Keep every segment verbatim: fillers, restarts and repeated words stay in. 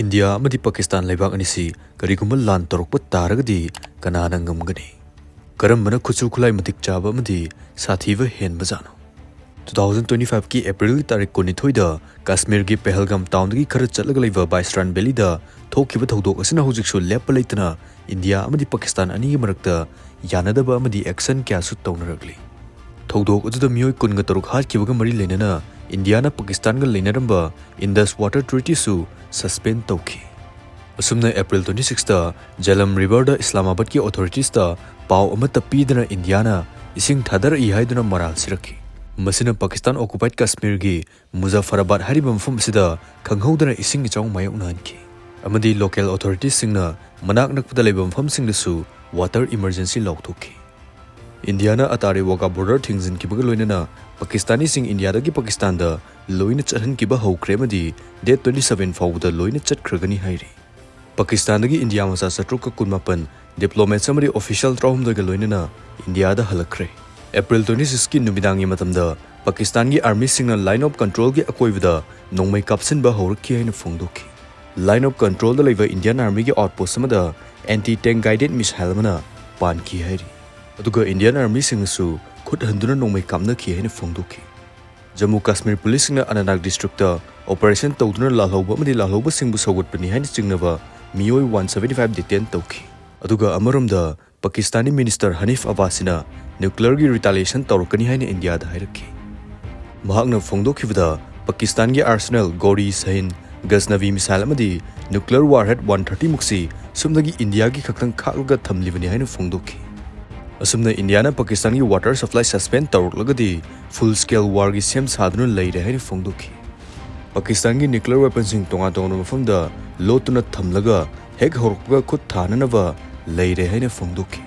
India ꯑꯃꯗꯤ ꯄꯥꯀꯤꯁꯇꯥꯟ ꯂꯩꯕꯥꯛ ꯑꯅꯤꯁꯤ ꯀꯔꯤꯒꯨꯝꯕ ꯂꯥꯟ ꯇꯧꯔꯛꯄ ꯇꯥꯔꯒꯗꯤ ꯀꯅꯥꯅ ꯉꯝꯒꯅꯤ? ꯀꯔꯝꯕꯅ ꯈꯨꯠꯁꯨ ꯈꯨꯠꯂꯥꯏ ꯃꯇꯤꯛ ꯆꯥꯕ ꯑꯃꯗꯤ ꯁꯥꯊꯤꯕ ꯍꯦꯟꯕꯖꯥꯠꯅꯣ? Two thousand twenty five ꯀꯤ April ꯒꯤ ꯇꯥꯔꯤꯛ ꯀꯨꯟꯅꯤꯊꯣꯏꯗ ꯀꯥꯁꯃꯤꯔꯒꯤ ꯄꯦꯍꯜꯒꯥꯝ ꯇꯥꯎꯟꯗꯒꯤ ꯈꯔ ꯆꯠꯂꯒ ꯂꯩꯕ ꯕꯥꯏꯁ꯭ꯔꯥꯟ ꯚꯦꯂꯤꯗ ꯊꯣꯛꯈꯤꯕ ꯊꯧꯗꯣꯛ ꯑꯁꯤꯅ ꯍꯧꯖꯤꯛꯁꯨ ꯂꯦꯞꯄ ꯂꯩꯇꯅ ꯏꯟꯗꯤꯌꯥ ꯑꯃꯗꯤ ꯄꯥꯀꯤꯁꯇꯥꯟ ꯑꯅꯤꯒꯤ ꯃꯔꯛꯇ ꯌꯥꯅꯗꯕ ꯑꯃꯗꯤ action ꯀꯌꯥꯁꯨ ꯇꯧꯅꯔꯛꯂꯤ꯫ ꯊꯧꯗꯣꯛ ꯑꯗꯨꯗ ꯃꯤꯑꯣꯏ ꯀꯨꯟꯒ ꯇꯔꯨꯛ ꯍꯥꯠꯈꯤꯕꯒ ꯃꯔꯤ ꯂꯩꯅꯅ ꯏꯟꯗꯤꯌꯥꯅ ꯄꯥꯀꯤꯁꯇꯥꯟꯒ ꯂꯩꯅꯔꯝꯕ Indus Water Treaty ꯁꯨ suspend ꯇꯧꯈꯤ꯫ ꯑꯁꯨꯝꯅ April twenty six ꯇ ꯖꯦꯂꯝ ꯔꯤꯚꯔꯗ ꯏꯁꯂꯥꯃꯥꯕꯥꯗꯀꯤ authorities ꯇ ꯄꯥꯎ ꯑꯃꯠꯇ ꯄꯤꯗꯅ ꯏꯟꯗꯤꯌꯥꯅ ꯏꯁꯤꯡ ꯊꯥꯗꯔꯛꯏ ꯍꯥꯏꯗꯨꯅ ꯃꯔꯥꯜ ꯁꯤꯔꯛꯈꯤ꯫ ꯃꯁꯤꯅ ꯄꯥꯀꯤꯁꯇꯥꯟ occupied ꯀꯥꯁꯃꯤꯔꯒꯤ ꯃꯨꯖꯥꯐꯔꯥꯕꯥꯗ ꯍꯥꯏꯔꯤꯕ ꯃꯐꯝ ꯑꯁꯤꯗ ꯈꯪꯍꯧꯗꯅ ꯏꯁꯤꯡ ꯏꯆꯥꯎ ꯃꯥꯌꯣꯛꯅꯍꯟꯈꯤ ꯑꯃꯗꯤ local authorities ꯁꯤꯡꯅ ꯃꯅꯥꯛ ꯅꯛꯄꯗ ꯂꯩꯕ ꯃꯐꯝꯁꯤꯡꯗꯁꯨ water emergency ꯂꯥꯎꯊꯣꯛꯈꯤ꯫ ꯏꯟꯗꯤꯌꯥꯅ ꯑꯇꯥꯔꯤ ꯋꯥꯒꯥ border ꯊꯤꯡꯖꯤꯟꯈꯤꯕꯒ ꯂꯣꯏꯅꯅ ꯄꯥꯀꯤꯁꯇꯥꯅꯤꯁꯤꯡ ꯏꯟꯗꯤꯌꯥꯗꯒꯤ ꯄꯥꯀꯤꯁꯇꯥꯟꯗ ꯂꯣꯏꯅ ꯆꯠꯍꯟꯈꯤꯕ ꯍꯧꯈ꯭ꯔꯦ ꯑꯃꯗꯤ date twenty seven ꯐꯥꯎꯕꯗ ꯂꯣꯏꯅ ꯆꯠꯈ꯭ꯔꯒꯅꯤ ꯍꯥꯏꯔꯤ꯫ ꯄꯥꯀꯤꯁꯇꯥꯟꯗꯒꯤ ꯏꯟꯗꯤꯌꯥ ꯃꯆꯥ ꯆꯥꯇ꯭ꯔꯨꯛꯀ ꯀꯨꯟꯃꯥꯄꯟ, diplomats ꯑꯃꯗꯤ official ꯇꯔꯥꯍꯨꯝꯗꯣꯏꯒ ꯂꯣꯏꯅꯅ ꯏꯟꯗꯤꯌꯥꯗ ꯍꯜꯂꯛꯈ꯭ꯔꯦ꯫ April twenty six ꯀꯤ ꯅꯨꯃꯤꯗꯥꯡꯒꯤ ꯃꯇꯝꯗ ꯄꯥꯀꯤꯁꯇꯥꯟꯒꯤ army ꯁꯤꯡꯅ Line of Control ꯒꯤ ꯑꯀꯣꯏꯕꯗ ꯅꯣꯡꯃꯩ ꯀꯥꯞꯁꯤꯟꯕ ꯍꯧꯔꯛꯈꯤ ꯍꯥꯏꯅ ꯐꯣꯡꯗꯣꯛꯈꯤ꯫ Line of Control ꯗ ꯂꯩꯕ Indian Army ꯒꯤ outpost ꯑꯃꯗ anti tank guided missile ꯑꯃꯅ ꯄꯥꯟꯈꯤ ꯍꯥꯏꯔꯤ꯫ ꯑꯗꯨꯒ Indian Army ꯁꯤꯡꯅꯁꯨ ꯈꯨꯠ ꯍꯟꯗꯨꯅ ꯅꯣꯡꯃꯩ ꯀꯥꯞꯅꯈꯤ ꯍꯥꯏꯅ ꯐꯣꯡꯗꯣꯛꯈꯤ꯫ ꯖꯝꯃꯨ ꯀꯥꯁꯃꯤꯔ ꯄꯨꯂꯤꯁꯁꯤꯡꯅ ꯑꯅꯟꯅꯥꯒ district ꯇ operation ꯇꯧꯗꯨꯅ ꯂꯥꯜꯍꯧꯕ ꯑꯃꯗꯤ ꯂꯥꯜꯍꯧꯕꯁꯤꯡꯕꯨ ꯁꯧꯒꯠꯄꯅꯤ ꯍꯥꯏꯅ ꯆꯤꯡꯅꯕ ꯃꯤꯑꯣꯏ one seventy five detain ꯇꯧꯈꯤ꯫ ꯑꯗꯨꯒ ꯑꯃꯔꯣꯝꯗ ꯄꯥꯀꯤꯁꯇꯥꯅꯤ minister ꯍꯅꯤꯐ ꯑꯕꯥꯁꯤꯅ nuclear ꯒꯤ retaliation ꯇꯧꯔꯛꯀꯅꯤ ꯍꯥꯏꯅ ꯏꯟꯗꯤꯌꯥꯗ ꯍꯥꯏꯔꯛꯈꯤ꯫ ꯃꯍꯥꯛꯅ ꯐꯣꯡꯗꯣꯛꯈꯤꯕꯗ ꯄꯥꯀꯤꯁꯇꯥꯟꯒꯤ arsenal ꯒꯣꯔꯤ, ꯁꯍꯤꯟ, ꯒꯖꯅꯚꯤ missile ꯑꯃꯗꯤ nuclear warhead one thirty ꯃꯨꯛꯁꯤ ꯁꯨꯞꯅꯒꯤ ꯏꯟꯗꯤꯌꯥꯒꯤ ꯈꯛꯇꯪ ꯈꯥꯛꯂꯒ ꯊꯝꯂꯤꯕꯅꯤ ꯍꯥꯏꯅ ꯐꯣꯡꯗꯣꯛꯈꯤ꯫ ꯑꯁꯨꯝꯅ ꯏꯟꯗꯤꯌꯥꯅ ꯄꯥꯀꯤꯁꯇꯥꯟꯒꯤ water supply suspend ꯇꯧꯔꯛꯂꯒꯗꯤ full scale war ꯒꯤ ꯁꯦꯝ ꯁꯥꯗꯨꯅ ꯂꯩꯔꯦ ꯍꯥꯏꯅ ꯐꯣꯡꯗꯣꯛꯈꯤ꯫ ꯄꯥꯀꯤꯁꯇꯥꯟꯒꯤ nuclear weapon ꯁꯤꯡ ꯇꯣꯉꯥꯟ ꯇꯣꯉꯥꯟꯕ ꯃꯐꯝꯗ ꯂꯣꯠꯇꯨꯅ ꯊꯝꯂꯒ ꯍꯦꯛ ꯍꯧꯔꯛꯄꯒ ꯈꯨꯠ ꯊꯥꯅꯅꯕ ꯂꯩꯔꯦ ꯍꯥꯏꯅ ꯐꯣꯡꯗꯣꯛꯈꯤ꯫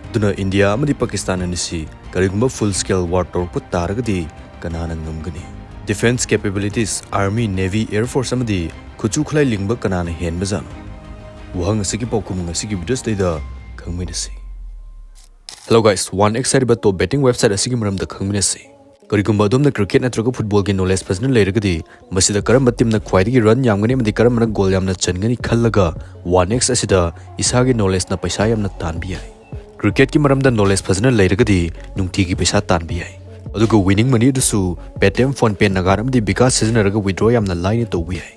ꯑꯗꯨꯅ ꯏꯟꯗꯤꯌꯥ ꯑꯃꯗꯤ ꯄꯥꯀꯤꯁꯇꯥꯟ ꯑꯅꯤꯁꯤ ꯀꯔꯤꯒꯨꯝꯕ full scale war ꯇꯧꯔꯛꯄ ꯇꯥꯔꯒꯗꯤ ꯀꯅꯥꯅ ꯉꯝꯒꯅꯤ? Defence capabilities, army, navy, air force ꯑꯃꯗꯤ ꯈꯨꯠꯁꯨ ꯈꯨꯠꯂꯥꯏ ꯂꯤꯡꯕ ꯀꯅꯥꯅ ꯍꯦꯟꯕꯖꯥꯠꯅꯣ? ꯋꯥꯍꯪ ꯑꯁꯤꯒꯤ ꯄꯥꯎꯈꯨꯝ ꯉꯁꯤꯒꯤ video ꯁꯤꯗꯩꯗ ꯈꯪꯃꯤꯟꯅꯁꯤ꯫ Hello guys, one X ꯍꯥꯏꯔꯤꯕ top betting website ꯑꯁꯤꯒꯤ ꯃꯔꯝꯗ ꯈꯪꯃꯤꯟꯅꯁꯤ꯫ ꯀꯔꯤꯒꯨꯝꯕ ꯑꯗꯣꯝꯅ ꯀ꯭ꯔꯤꯀꯦꯠ ꯅꯠꯇ꯭ꯔꯒ ꯐꯨꯠꯕꯣꯜꯒꯤ ꯅꯣꯂꯦꯖ ꯐꯖꯅ ꯂꯩꯔꯒꯗꯤ, ꯃꯁꯤꯗ ꯀꯔꯝꯕ ꯇꯤꯝꯅ ꯈ꯭ꯋꯥꯏꯗꯒꯤ ꯔꯟ ꯌꯥꯝꯒꯅꯤ ꯑꯃꯗꯤ ꯀꯔꯝꯕꯅ ꯒꯣꯜ ꯌꯥꯝꯅ ꯆꯟꯒꯅꯤ ꯈꯜꯂꯒ, ꯋꯥꯟ ꯑꯦꯛꯁ ꯑꯁꯤꯗ ꯏꯁꯥꯒꯤ ꯅꯣꯂꯦꯖꯅ ꯄꯩꯁꯥ ꯌꯥꯝꯅ ꯇꯥꯟꯕ ꯌꯥꯏ꯫ ꯀ꯭ꯔꯤꯀꯦꯠꯀꯤ ꯃꯔꯝꯗ ꯅꯣꯂꯦꯖ ꯐꯖꯅ ꯂꯩꯔꯒꯗꯤ ꯅꯨꯡꯇꯤꯒꯤ ꯄꯩꯁꯥ ꯇꯥꯟꯕ ꯌꯥꯏ꯫ ꯑꯗꯨꯒ ꯋꯤꯅꯤꯡ ꯃꯅꯤ ꯑꯗꯨꯁꯨ Paytm, PhonePe, Nagar ꯑꯃꯗꯤ ꯕꯤꯀꯥꯁ ꯁꯤꯖꯤꯟꯅꯔꯒ ꯋꯤꯗ꯭ꯔꯣ ꯌꯥꯝꯅ ꯂꯥꯏꯅ ꯇꯧꯕ ꯌꯥꯏ꯫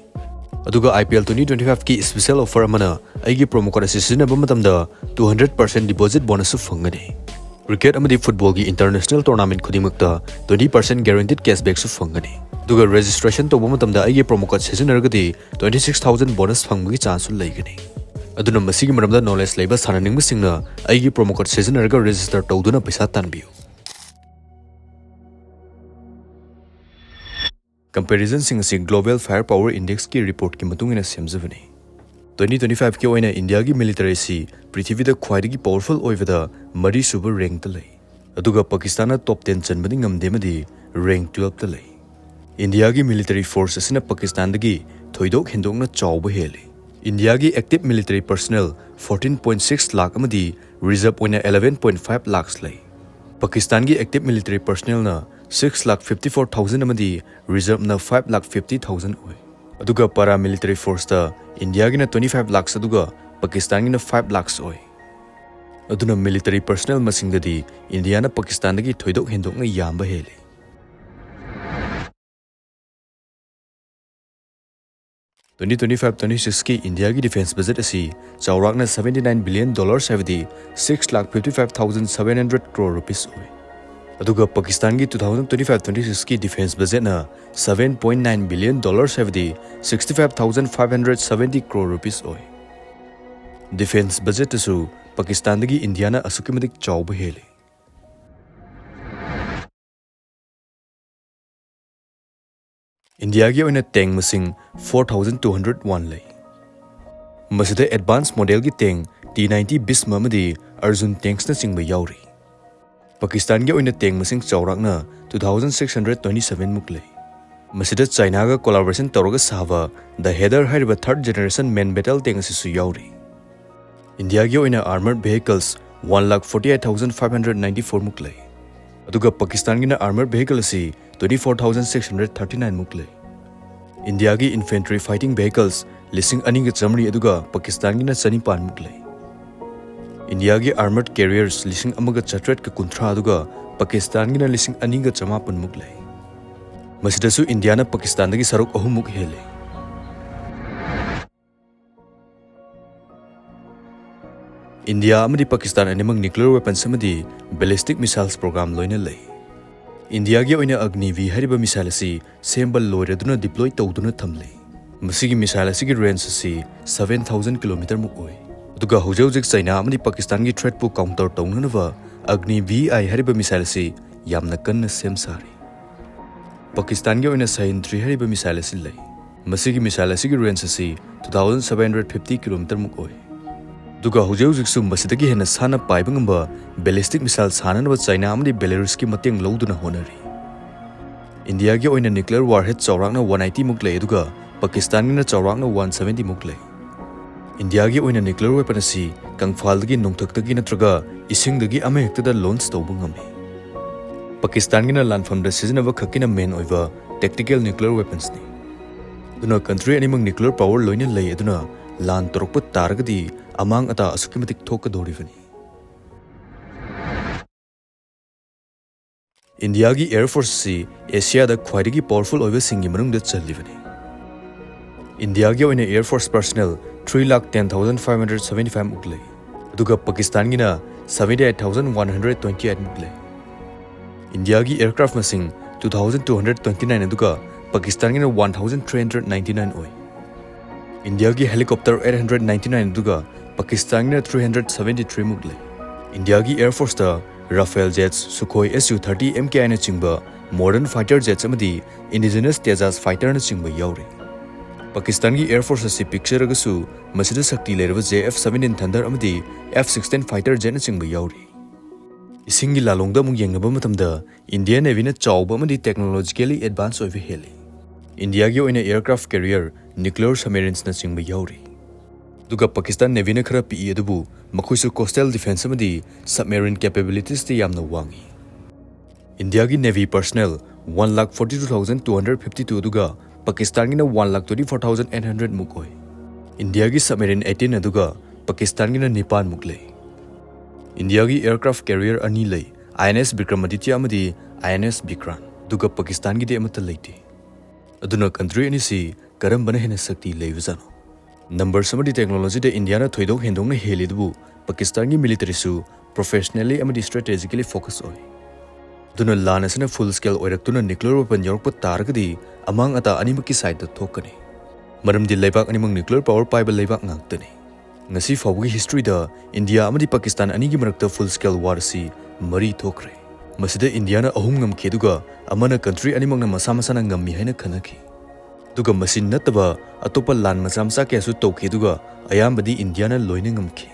ꯑꯗꯨꯒ IPL twenty twenty five ꯀꯤ ꯏꯁꯄꯤꯁꯦꯜ ꯑꯣꯐꯔ ꯑꯃꯅ, ꯑꯩꯒꯤ ꯄ꯭ꯔꯣꯃꯣ ꯀꯣꯗ ꯑꯁꯤ ꯁꯤꯖꯤꯟꯅꯕ ꯃꯇꯝꯗ two hundred percent deposit bonus ꯁꯨ ꯐꯪꯒꯅꯤ꯫ ꯀ꯭ꯔꯤꯀꯦꯠ ꯑꯃꯗꯤ ꯐꯨꯠꯕꯣꯜꯒꯤ ꯏꯟꯇꯔꯅꯦꯁꯅꯦꯜ ꯇꯣꯔꯅꯥꯃꯦꯟꯠ ꯈꯨꯗꯤꯡꯃꯛꯇ twenty percent guaranteed cashback ꯁꯨ ꯐꯪꯒꯅꯤ꯫ ꯑꯗꯨꯒ ꯔꯦꯖꯤꯁꯇ꯭ꯔꯦꯁꯟ ꯇꯧꯕ ꯃꯇꯝꯗ ꯑꯩꯒꯤ ꯄ꯭ꯔꯣꯃꯣ ꯀꯣꯗ ꯁꯤꯖꯤꯟꯅꯔꯒꯗꯤ twenty six thousand bonus ꯐꯪꯕꯒꯤ ꯆꯥꯟꯁꯁꯨ ꯂꯩꯒꯅꯤ꯫ ꯑꯗꯨꯅ ꯃꯁꯤꯒꯤ ꯃꯔꯝꯗ ꯅꯣꯂꯦꯖ ꯂꯩꯕ ꯁꯥꯟꯅꯅꯤꯡꯕꯁꯤꯡꯅ ꯑꯩꯒꯤ ꯄ꯭ꯔꯣꯃꯣ ꯀꯣꯗ ꯁꯤꯖꯤꯟꯅꯔꯒ ꯔꯦꯖꯤꯁꯇꯔ ꯇꯧꯗꯨꯅ ꯄꯩꯁꯥ ꯇꯥꯟꯕꯤꯌꯨ꯫ ꯀꯝꯄꯦꯔꯤꯖꯟꯁꯤꯡ ꯑꯁꯤ Global Firepower Index ꯀꯤ ꯔꯤꯄꯣꯔꯠꯀꯤ ꯃꯇꯨꯡ ꯏꯟꯅ ꯁꯦꯝꯖꯕꯅꯤ꯫ Twenty twenty five ꯀꯤ ꯑꯣꯏꯅ ꯏꯟꯗꯤꯌꯥꯒꯤ ꯃꯤꯂꯤꯇꯔꯤ ꯑꯁꯤ ꯄ꯭ꯔꯤꯊꯤꯕꯤꯗ ꯈ꯭ꯋꯥꯏꯗꯒꯤ ꯄꯥꯋꯔꯐꯨꯜ ꯑꯣꯏꯕꯗ ꯃꯔꯤꯁꯨꯕ ꯔꯦꯡꯛꯇ ꯂꯩ꯫ ꯑꯗꯨꯒ ꯄꯥꯀꯤꯁꯇꯥꯟꯅ ꯇꯣꯞ ꯇꯦꯟ ꯆꯟꯕꯗꯤ ꯉꯝꯗꯦ ꯑꯃꯗꯤ ꯔꯦꯡꯛ ꯇꯨꯋꯦꯜꯐꯇ ꯂꯩ꯫ ꯏꯟꯗꯤꯌꯥꯒꯤ ꯃꯤꯂꯤꯇꯔꯤ ꯐꯣꯔꯁ ꯑꯁꯤꯅ ꯄꯥꯀꯤꯁꯇꯥꯟꯗꯒꯤ ꯊꯣꯏꯗꯣꯛ ꯍꯦꯟꯗꯣꯛꯅ ꯆꯥꯎꯕ ꯍꯦꯜꯂꯤ꯫ ꯏꯟꯗꯤꯌꯥꯒꯤ active military personnel fourteen point six lakh ꯑꯃꯗꯤ ꯔꯤꯖꯔꯚ ꯑꯣꯏꯅ eleven point five ꯂꯥꯈ ꯂꯩ꯫ ꯄꯥꯀꯤꯁꯇꯥꯟꯒꯤ ꯑꯦꯛꯇꯤꯚ ꯃꯤꯂꯤꯇꯔꯤ ꯄꯔꯁꯅꯦꯜꯅ six lakh fifty four thousand ꯑꯃꯗꯤ ꯔꯤꯖꯔꯚꯅ five lakh fifty thousand ꯑꯣꯏ꯫ ꯑꯗꯨꯒ ꯄꯥꯔꯥ ꯃꯤꯂꯤꯇꯔꯤ ꯐꯣꯔꯁꯇ ꯏꯟꯗꯤꯌꯥꯒꯤꯅ twenty five ꯂꯥꯈ ꯑꯗꯨꯒ ꯄꯥꯀꯤꯁꯇꯥꯟꯒꯤꯅ five ꯂꯥꯈ ꯑꯣꯏ꯫ ꯑꯗꯨꯅ ꯃꯤꯂꯤꯇꯔꯤ ꯄꯔꯁꯅꯦꯜ ꯃꯁꯤꯡꯗꯗꯤ ꯏꯟꯗꯤꯌꯥꯅ ꯄꯥꯀꯤꯁꯇꯥꯟꯗꯒꯤ ꯊꯣꯏꯗꯣꯛ ꯍꯦꯟꯗꯣꯛꯅ ꯌꯥꯝꯕ ꯍꯦꯜꯂꯤ꯫ Twenty twenty five twenty six ꯀꯤ ꯏꯟꯗꯤꯌꯥꯒꯤ ꯗꯤꯐꯦꯟꯁ ꯕꯖꯦꯠ ꯑꯁꯤ ꯆꯥꯎꯔꯥꯛꯅ seventy nine billion dollars, ꯍꯥꯏꯕꯗꯤ six lakh fifty five thousand seven hundred crore rupees ꯑꯣꯏ꯫ ꯑꯗꯨꯒ ꯄꯥꯀꯤꯁꯇꯥꯟꯒꯤ two thousand twenty five twenty six ꯀꯤ defence ꯕꯖꯦꯠꯅ seven point nine billion dollars, ꯍꯥꯏꯕꯗꯤ sixty five thousand five hundred seventy crore rupees ꯑꯣꯏ꯫ Defence ꯕꯖꯦꯠꯇꯁꯨ ꯄꯥꯀꯤꯁꯇꯥꯟꯗꯒꯤ ꯏꯟꯗꯤꯌꯥꯅ ꯑꯁꯨꯛꯀꯤ ꯃꯇꯤꯛ ꯆꯥꯎꯕ ꯍꯦꯜꯂꯤ꯫ ꯏꯟꯗꯤꯌꯥꯒꯤ ꯑꯣꯏꯅ ꯇꯦꯡ ꯃꯁꯤꯡ four thousand two hundred one ꯂꯩ꯫ ꯃꯁꯤꯗ ꯑꯦꯗꯚꯥꯟꯁ ꯃꯣꯗꯦꯜꯒꯤ ꯇꯦꯡ T ninety Bhishma ꯑꯃꯗꯤ Arjun ꯇꯦꯡꯁꯅꯆꯤꯡꯕ ꯌꯥꯎꯔꯤ꯫ ꯄꯥꯀꯤꯁꯇꯥꯟꯒꯤ ꯑꯣꯏꯅ ꯇꯦꯡ ꯃꯁꯤꯡ ꯆꯥꯎꯔꯥꯛꯅ two thousand six hundred twenty seven ꯃꯨꯛ ꯂꯩ꯫ ꯃꯁꯤꯗ ꯆꯥꯏꯅꯥꯒ ꯀꯣꯂꯥꯕꯣꯔꯦꯁꯟ ꯇꯧꯔꯒ ꯁꯥꯕ The Howitzer ꯍꯥꯏꯔꯤꯕ ꯊꯔꯗ ꯖꯦꯅꯦꯔꯦꯁꯟ ꯃꯦꯟ ꯕꯦꯇꯜ ꯇꯦꯡ ꯑꯁꯤꯁꯨ ꯌꯥꯎꯔꯤ꯫ ꯏꯟꯗꯤꯌꯥꯒꯤ ꯑꯣꯏꯅ ꯑꯥꯔꯃꯔꯗ ꯚꯦꯍꯤꯀꯜꯁ one lakh forty eight thousand five hundred ninety four ꯃꯨꯛ ꯂꯩ꯫ ꯑꯗꯨꯒ ꯄꯥꯀꯤꯁꯇꯥꯟꯒꯤꯅ armored vehicle ꯑꯁꯤ twenty four thousand six hundred thirty nine ꯃꯨꯛ ꯂꯩ꯫ ꯏꯟꯗꯤꯌꯥꯒꯤ infantry fighting vehicles ꯂꯤꯁꯤꯡ ꯑꯅꯤꯒ ꯆꯥꯃꯔꯤ ꯑꯗꯨꯒ ꯄꯥꯀꯤꯁꯇꯥꯟꯒꯤꯅ ꯆꯅꯤꯄꯥꯟ ꯃꯨꯛ ꯂꯩ꯫ ꯏꯟꯗꯤꯌꯥꯒꯤ armored carriers ꯂꯤꯁꯤꯡ ꯑꯃꯒ ꯆꯥꯇ꯭ꯔꯦꯠꯀ ꯀꯨꯟꯊ꯭ꯔꯥ ꯑꯗꯨꯒ ꯄꯥꯀꯤꯁꯇꯥꯟꯒꯤꯅ ꯂꯤꯁꯤꯡ ꯑꯅꯤꯒ ꯆꯃꯥꯄꯟ ꯃꯨꯛ ꯂꯩ꯫ ꯃꯁꯤꯗꯁꯨ ꯏꯟꯗꯤꯌꯥꯅ ꯄꯥꯀꯤꯁꯇꯥꯟꯗꯒꯤ ꯁꯔꯨꯛ ꯑꯍꯨꯝ ꯃꯨꯛ ꯍꯦꯜꯂꯤ꯫ ꯏꯟꯗꯤꯌꯥ ꯑꯃꯗꯤ ꯄꯥꯀꯤꯁꯇꯥꯟ ꯑꯅꯤꯃꯛ nuclear weapons ꯑꯃꯗꯤ ballistic missiles program ꯂꯣꯏꯅ ꯂꯩ꯫ ꯏꯟꯗꯤꯌꯥꯒꯤ ꯑꯣꯏꯅ Agni V ꯍꯥꯏꯔꯤꯕ missile ꯑꯁꯤ ꯁꯦꯝꯕ ꯂꯣꯏꯔꯗꯨꯅ deploy ꯇꯧꯗꯨꯅ ꯊꯝꯂꯤ꯫ ꯃꯁꯤꯒꯤ missile ꯑꯁꯤꯒꯤ range ꯑꯁꯤ seven thousand kilometer ꯃꯨꯛ ꯑꯣꯏ꯫ ꯑꯗꯨꯒ ꯍꯧꯖꯤꯛ ꯍꯧꯖꯤꯛ ꯆꯩꯅꯥ ꯑꯃꯗꯤ ꯄꯥꯀꯤꯁꯇꯥꯟꯒꯤ threat ꯄꯨ counter ꯇꯧꯅꯅꯕ Agni V I ꯍꯥꯏꯔꯤꯕ missile ꯑꯁꯤ ꯌꯥꯝꯅ ꯀꯟꯅ ꯁꯦꯝ ꯁꯥꯔꯤ꯫ ꯄꯥꯀꯤꯁꯇꯥꯟꯒꯤ ꯑꯣꯏꯅ Sahin three ꯍꯥꯏꯔꯤꯕ missile ꯑꯁꯤ ꯂꯩ꯫ ꯃꯁꯤꯒꯤ missile ꯑꯁꯤꯒꯤ range ꯑꯁꯤ two thousand seven hundred fifty kilometer ꯃꯨꯛ ꯑꯣꯏ꯫ ꯑꯗꯨꯒ ꯍꯧꯖꯤꯛ ꯍꯧꯖꯤꯛꯁꯨ ꯃꯁꯤꯗꯒꯤ ꯍꯦꯟꯅ ꯁꯥꯟꯅ ꯄꯥꯏꯕ ꯉꯝꯕ ballistic missile ꯁꯥꯅꯅꯕ ꯆꯩꯅꯥ ꯑꯃꯗꯤ ꯕꯦꯂꯥꯔꯨꯁꯀꯤ ꯃꯇꯦꯡ ꯂꯧꯗꯨꯅ ꯍꯣꯠꯅꯔꯤ꯫ ꯏꯟꯗꯤꯌꯥꯒꯤ ꯑꯣꯏꯅ nuclear warhead ꯆꯥꯎꯔꯥꯛꯅ one eighty ꯃꯨꯛ ꯂꯩ, ꯑꯗꯨꯒ ꯄꯥꯀꯤꯁꯇꯥꯟꯒꯤꯅ ꯆꯥꯎꯔꯥꯛꯅ one seventy ꯃꯨꯛ ꯂꯩ꯫ ꯏꯟꯗꯤꯌꯥꯒꯤ ꯑꯣꯏꯅ nuclear weapon ꯑꯁꯤ ꯀꯪꯐꯥꯜꯗꯒꯤ, ꯅꯣꯡꯊꯛꯇꯒꯤ ꯅꯠꯇ꯭ꯔꯒ ꯏꯁꯤꯡꯗꯒꯤ ꯑꯃꯍꯦꯛꯇꯗ launch ꯇꯧꯕ ꯉꯝꯃꯤ꯫ ꯄꯥꯀꯤꯁꯇꯥꯟꯒꯤꯅ ꯂꯥꯟꯐꯝꯗ ꯁꯤꯖꯤꯟꯅꯕ ꯈꯛꯀꯤꯅ main ꯑꯣꯏꯕ tactical nuclear weaponsꯅꯤ꯫ ꯑꯗꯨꯅ country ꯑꯅꯤꯃꯛ nuclear power ꯂꯣꯏꯅ ꯂꯩ, ꯑꯗꯨꯅ ꯂꯥꯟ ꯇꯧꯔꯛꯄ ꯇꯥꯔꯒꯗꯤ ꯑꯃꯥꯡ ꯑꯇꯥ ꯑꯁꯨꯛꯀꯤ ꯃꯇꯤꯛ ꯊꯣꯛꯀꯗꯧꯔꯤꯕꯅꯤ꯫ ꯏꯟꯗꯤꯌꯥꯒꯤ air force ꯑꯁꯤ ꯑꯦꯁꯤꯌꯥꯗ ꯈ꯭ꯋꯥꯏꯗꯒꯤ powerful ꯑꯣꯏꯕꯁꯤꯡꯒꯤ ꯃꯅꯨꯡꯗ ꯆꯜꯂꯤꯕꯅꯤ꯫ ꯏꯟꯗꯤꯌꯥꯒꯤ ꯑꯣꯏꯅ air force personnel three lakh ten thousand five hundred seventy five ꯃꯨꯛ ꯂꯩ, ꯑꯗꯨꯒ ꯄꯥꯀꯤꯁꯇꯥꯟꯒꯤꯅ seventy eight thousand one hundred twenty eight ꯃꯨꯛ ꯂꯩ꯫ ꯏꯟꯗꯤꯌꯥꯒꯤ aircraft ꯃꯁꯤꯡ two thousand two hundred twenty nine, ꯑꯗꯨꯒ ꯄꯥꯀꯤꯁꯇꯥꯟꯒꯤꯅ one thousand three hundred ninety nine ꯑꯣꯏ꯫ ꯏꯟꯗꯤꯌꯥꯒꯤ helicopter eight hundred ninety nine, ꯑꯗꯨꯒ ꯄꯥꯀꯤꯁꯇꯥꯟꯒꯤꯅ three hundred seventy three ꯃꯨꯛ ꯂꯩ꯫ ꯏꯟꯗꯤꯌꯥꯒꯤ air forceꯇ Rafale jets, Sukhoi Su thirty MKIꯅꯆꯤꯡꯕ modern fighter jets ꯑꯃꯗꯤ indigenous Tejas fighterꯅꯆꯤꯡꯕ ꯌꯥꯎꯔꯤ꯫ ꯄꯥꯀꯤꯁꯇꯥꯟꯒꯤ air force ꯑꯁꯤ ꯄꯤꯛꯆꯔꯒꯁꯨ, ꯃꯁꯤꯗ ꯁꯛꯇꯤ ꯂꯩꯔꯕ J F seventeen Thunder ꯑꯃꯗꯤ F sixteen fighter jetꯅꯆꯤꯡꯕ ꯌꯥꯎꯔꯤ꯫ ꯏꯁꯤꯡꯒꯤ ꯂꯥꯂꯣꯡꯗ ꯑꯃꯨꯛ ꯌꯦꯡꯅꯕ ꯃꯇꯝꯗ, Indian Navyꯅ ꯆꯥꯎꯕ ꯑꯃꯗꯤ technologically advance ꯑꯣꯏꯕ ꯍꯦꯜꯂꯤ꯫ ꯏꯟꯗꯤꯌꯥꯒꯤ ꯑꯣꯏꯅ aircraft carrier, nuclear submarinesꯅꯆꯤꯡꯕ ꯌꯥꯎꯔꯤ꯫ ꯑꯗꯨꯒ ꯄꯥꯀꯤꯁꯇꯥꯟ Navyꯅ ꯈꯔ ꯄꯤꯛꯏ, ꯑꯗꯨꯕꯨ ꯃꯈꯣꯏꯁꯨ coastal defence ꯑꯃꯗꯤ submarine capabilitiesꯇ ꯌꯥꯝꯅ ꯋꯥꯡꯏ꯫ ꯏꯟꯗꯤꯌꯥꯒꯤ Navy personnel one lakh forty two thousand two hundred fifty two ꯑꯗꯨꯒ ꯄꯥꯀꯤꯁꯇꯥꯟꯒꯤꯅ one lakh twenty four thousand eight hundred ꯃꯨꯛ ꯑꯣꯏ꯫ ꯏꯟꯗꯤꯌꯥꯒꯤ submarine eighteen ꯑꯗꯨꯒ ꯄꯥꯀꯤꯁꯇꯥꯟꯒꯤꯅ ꯅꯤꯄꯥꯟ ꯃꯨꯛ ꯂꯩ꯫ ꯏꯟꯗꯤꯌꯥꯒꯤ aircraft carrier ꯑꯅꯤ ꯂꯩ, INS Vikramaditya ꯑꯃꯗꯤ INS Vikrant, ꯑꯗꯨꯒ ꯄꯥꯀꯤꯁꯇꯥꯟꯒꯤꯗꯤ ꯑꯃꯠꯇ ꯂꯩꯇꯦ꯫ ꯑꯗꯨꯅ country ꯑꯅꯤꯁꯤ ꯀꯔꯝꯕꯅ ꯍꯦꯟꯅ ꯁꯛꯇꯤ ꯂꯩꯕꯖꯥꯠꯅꯣ? Numbers ꯑꯃꯗꯤ technologyꯗ ꯏꯟꯗꯤꯌꯥꯅ ꯊꯣꯏꯗꯣꯛ ꯍꯦꯟꯗꯣꯛꯅ ꯍꯦꯜꯂꯤ, ꯑꯗꯨꯕꯨ ꯄꯥꯀꯤꯁꯇꯥꯟꯒꯤ militaryꯁꯨ professionally ꯑꯃꯗꯤ strategically focus ꯑꯣꯏ꯫ ꯑꯗꯨꯅ ꯂꯥꯟ ꯑꯁꯤꯅ full scale ꯑꯣꯏꯔꯛꯇꯨꯅ nuclear weapon ꯌꯧꯔꯛꯄ ꯇꯥꯔꯒꯗꯤ ꯑꯃꯥꯡ ꯑꯇꯥ ꯑꯅꯤꯃꯛꯀꯤ sideꯇ ꯊꯣꯛꯀꯅꯤ꯫ ꯃꯔꯝꯗꯤ ꯂꯩꯕꯥꯛ ꯑꯅꯤꯃꯛ nuclear power ꯄꯥꯏꯕ ꯂꯩꯕꯥꯛ ꯉꯥꯛꯇꯅꯤ꯫ ꯉꯁꯤ ꯐꯥꯎꯕꯒꯤ historyꯗ ꯏꯟꯗꯤꯌꯥ ꯑꯃꯗꯤ ꯄꯥꯀꯤꯁꯇꯥꯟ ꯑꯅꯤꯒꯤ ꯃꯔꯛꯇ full scale war ꯑꯁꯤ ꯃꯔꯤ ꯊꯣꯛꯈ꯭ꯔꯦ꯫ ꯃꯁꯤꯗ ꯏꯟꯗꯤꯌꯥꯅ ꯑꯍꯨꯝ ꯉꯝꯈꯤ, ꯑꯗꯨꯒ ꯑꯃꯅ country ꯑꯅꯤꯃꯛꯅ ꯃꯁꯥ ꯃꯁꯥꯅ ꯉꯝꯃꯤ ꯍꯥꯏꯅ ꯈꯟꯅꯈꯤ꯫ ꯑꯗꯨꯒ ꯃꯁꯤ ꯅꯠꯇꯕ ꯑꯇꯣꯞꯄ ꯂꯥꯟ ꯃꯆꯥ ꯃꯆꯥ ꯀꯌꯥꯁꯨ ꯇꯧꯈꯤ, ꯑꯗꯨꯒ ꯑꯌꯥꯝꯕꯗꯤ ꯏꯟꯗꯤꯌꯥꯅ ꯂꯣꯏꯅ ꯉꯝꯈꯤ꯫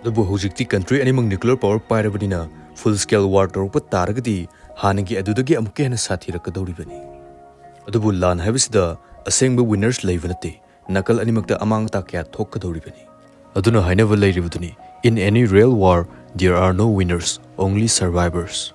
ꯑꯗꯨꯕꯨ ꯍꯧꯖꯤꯛꯇꯤ country ꯑꯅꯤꯃꯛ nuclear power ꯄꯥꯏꯔꯕꯅꯤꯅ full scale war ꯇꯧꯔꯛꯄ ꯇꯥꯔꯒꯗꯤ ꯍꯥꯟꯅꯒꯤ ꯑꯗꯨꯗꯒꯤ ꯑꯃꯨꯛꯀ ꯍꯦꯟꯅ ꯁꯥꯊꯤꯔꯛꯀꯗꯧꯔꯤꯕꯅꯤ꯫ ꯑꯗꯨꯕꯨ ꯂꯥꯟ ꯍꯥꯏꯕꯁꯤꯗ ꯑꯁꯦꯡꯕ winners ꯂꯩꯕ ꯅꯠꯇꯦ, ꯅꯥꯀꯜ ꯑꯅꯤꯃꯛꯇ ꯑꯃꯥꯡ ꯑꯇꯥ ꯀꯌꯥ ꯊꯣꯛꯀꯗꯧꯔꯤꯕꯅꯤ꯫ ꯑꯗꯨꯅ ꯍꯥꯏꯅꯕ ꯂꯩꯔꯤꯕꯗꯨꯅꯤ, "In any real war, there are no winners, only survivors"꯫